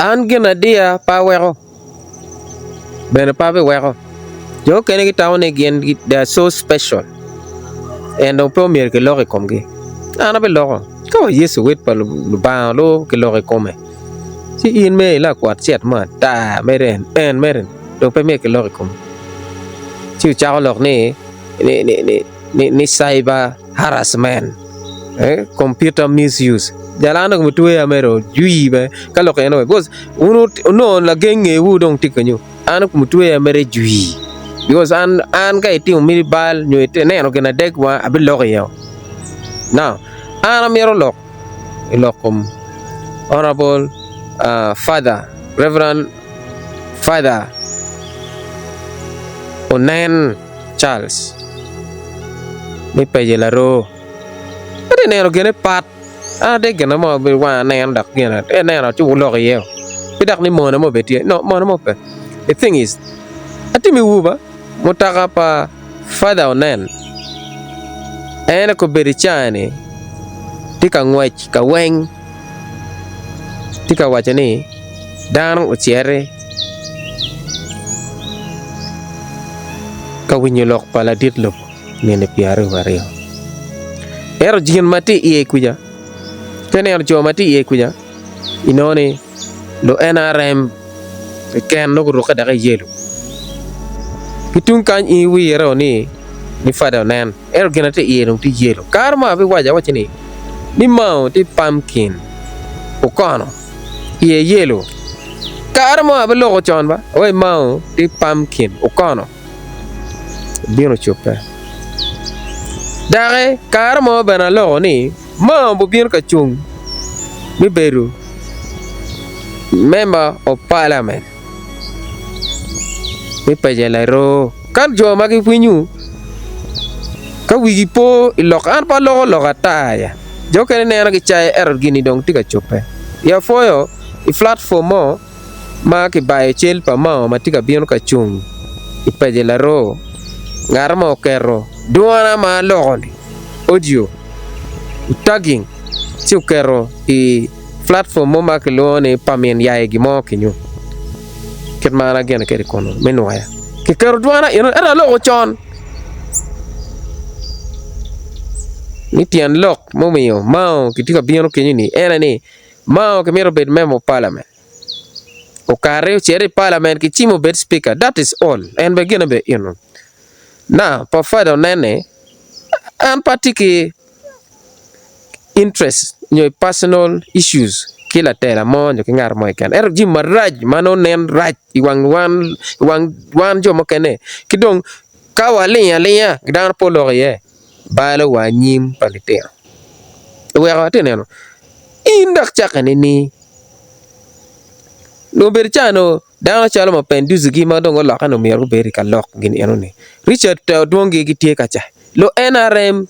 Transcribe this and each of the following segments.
An gin adiya pe aweko, bene pe abiweko. Jo mukene gitamo ni gin they are so special and dong pe omyero kilok i komgi. An abiloko. Ka wa Yecu wod pa Lubanga onongo kiloko i kome, ci in mere ilakwat cet mo ata mere en en mere dong pe myero kilok i komi. Ci ocako lok ni ni cyber harassment, computer misuse. Jal an dong gitweya mere ojwi bene ka lok eno because wun onongo lageng ngewu dong tye kenyo an gitweya mere jwi because an an ka itimo miti bal nyo ineno gin adek wa abiloko iye now an amito lok i lok kom honourable father reverend father onen Charles me paco laroo. Atye ka neno gine pat, an atye gin mo ma wanga neno dok gin atye ka neno ci wuloko iye pe dok ni mone mo bene tye no mone mo pe. The thing is atimiwu ba mutoka pa father onen en aye obedo i caa-ni tye ka ngwec ka weng tye ka waco ni dano ociti ka winyo lok pa ladit lobo nino 22. Ento gin ma tye iye kuca, ka ineno jo ma tye iye kuca, inongo ni lu NRM keken nongo gurukke dok i yelo. Ki tung kany in iwiro ni ni fada onen. Ento gin atye iye dong tye yelo. Kare mo abiwaco awaci ni, ni mao tye pumpkin, okono, iye yelo. Kare mo abiloko con ba, awaci mao tye pumpkin, okono, obino ocobbe. Doki kare mo bene aloko ni mao bubino ka cung me bedo member of parliament. Me paco laroo. Ka jo ma giwinyo ka wigi po i lok an pe aloko lok ata ya jo mukene neno gicayo ento gini dong tye ka cobbe i apwoyo i platform mo ma kibayo cal pa mao ma tye ka bino ka cung i paco laroo ngat mo oketo dwona ma aloko-ni audio tagging ci oketo i Platform mo ma kilwongo ni pa min yai gin mo kenyo kit ma an ageno kwede kunu me nwoya kiketo dwana eno ento aloko con ni tyen lok mumiyo mao kitye ka bino kenyo ni en aye ni mao kimito obed member of parliament okati ocito i parliament kicimo obed speaker that is all en bene gine bene eno now pa father onene an pe atye ki interest nyo personal issues ki latela mo nyo ki ngat mo keken ento jami marac ma nongo nen rac i wang wan i wang wan jo mukene ki dong ka waling alinga dano pe oloko iye balo wa anyim pa litino oweko atye ka neno in dok cakke nining nongo obedo ca nongo dano calo mapenducigi ma dong gulokke ni myero gubed ka lok gin enoni Richard Odwongi gitye ka ca. Lu NRM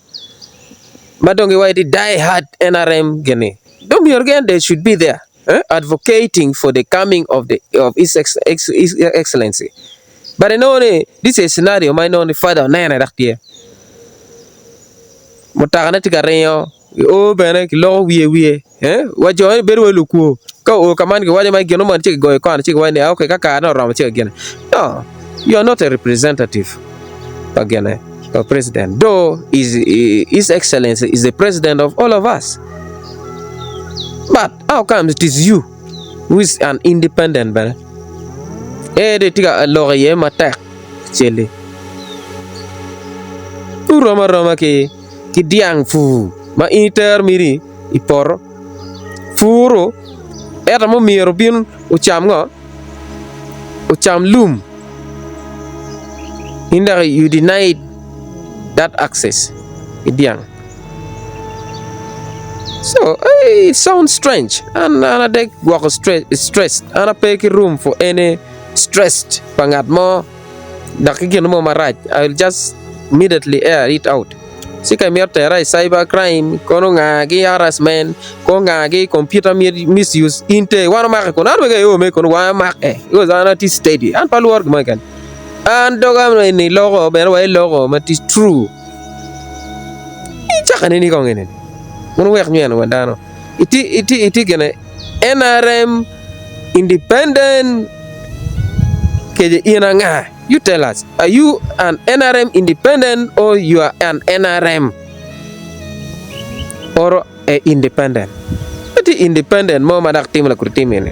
ma dong giwaco ni die hard NRM gini dong myero gin they should be there eh, advocating for the coming of the of his, ex, ex, his excellency but inongo ni this is a scenario ma inongo ni father onene dok tye mutoka-ne tye ka ringo o bene kiloko wiye wiye Wa jo eni bedo wai lukwo ka oo ka man giwaco ma gin mo ci gigoyo kona ci giwaco ni ok ka kare ne oromo ci gine no you are not a representative pa gine pa president though is his excellency is the president of all of us but how comes it is you who is an independent bene ee dong itye ka lok iye matek celi gurom aroma ki dyang pur ma in itero miri i poto puro ento ma omyero obin ocam ngo ocam lum in dok you denied that access ki dyang so it sound strange an adek gwoko stress an ape ki room for any stress pa ngat mo dok ki gin mo marac I will just immediately air it out ci ka imito tera i cyber crime kono nga gi harassment kono nga gi computer misuse in te wan omake kono an bene aye kono wan omake because an atye steady an pe alworo gin mo keken an doga eni loko bene wa iloko ma tye true icako nini kong eni wun wuwek nyweno wa dano itye itye itye gine NRM. Independent kece in anga? You tell us, are you an NRM independent or you are an NRM or a independent? Pe tye independent mo ma dok timo lakudi tim eni.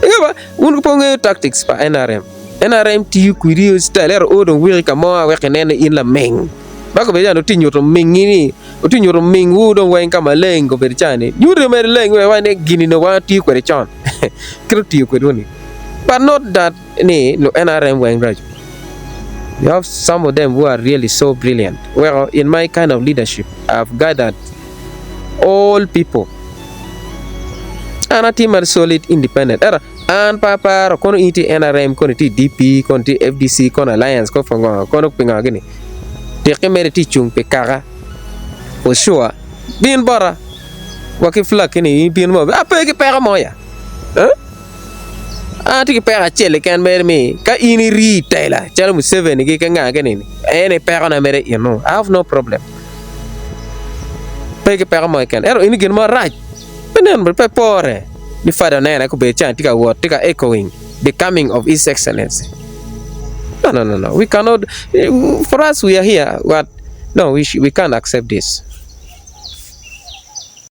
Inge ba, wun pe wungeyo tactics pa NRM. NRM tiyo kwedi i style ento o dong wiki ka mo wek inen ni in laming. Ma kobedo cani wutye nyuto mingi ni, wutye nyuto mingwu dong weng ka maleng kobedo cani. Nyuto mere leng wek iwac ni gini nongo wan watiyo kwede con. Kit otiyo kwedwu ni. But not that ni lu NRM weng raco. You have some of them who are really so brilliant. Weko in my kind of leadership, I have gathered all people. An atye mar solid independent. Ento an pe aparo kono in itye NRM, kono itye DP, kono itye FDC, kono Alliance, kono pingo, kono pingo gini. Tiki mere itye cung pi kaka. For sure. Bin bota. Wa ki flag kini bin mo. Ape ki peko mo ya. Eh? An atye ki peko acel keken mere ni ka in iri i tela calo Museveni ki nga gini ni en aye pekona mere eno I have no problem pe ki peko mo keken ento in gin marac pe nen pe pore ni fada onene kobedo cani tye ka wot tye ka echoing the coming of his excellency no no no we cannot for us we are here but no we can't accept this.